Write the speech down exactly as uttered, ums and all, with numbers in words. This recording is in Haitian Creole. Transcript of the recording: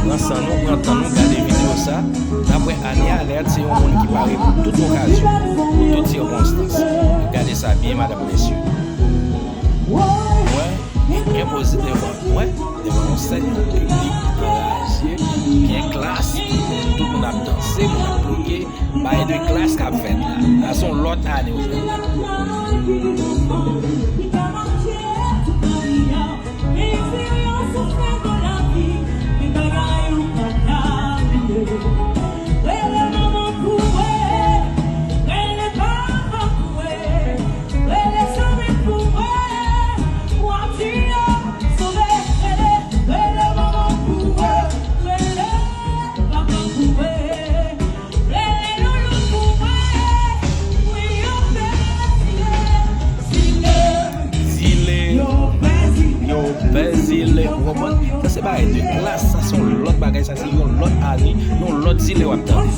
Pran san nou, pran tan nou, gade videyo sa. N ap wè Anie Alerte se yon moun ki pare pou tout okazyon, pou tout sikonstans. Gade sa byen, madanm, mesye. Mwen, m enpoze devan mwen, devan yon sèn, yon piblik anraje, byen klas, tout moun ap danse, moun ap bloke, bagay de klas k ap fèt la. Sa se yon lòt ane ou jwenn la. Zile, yo fè zile, ou konprann? Sa se bagay de klas, sa se yon lòt bagay, sa se yon lòt ane, yon lòt zile w ap tande.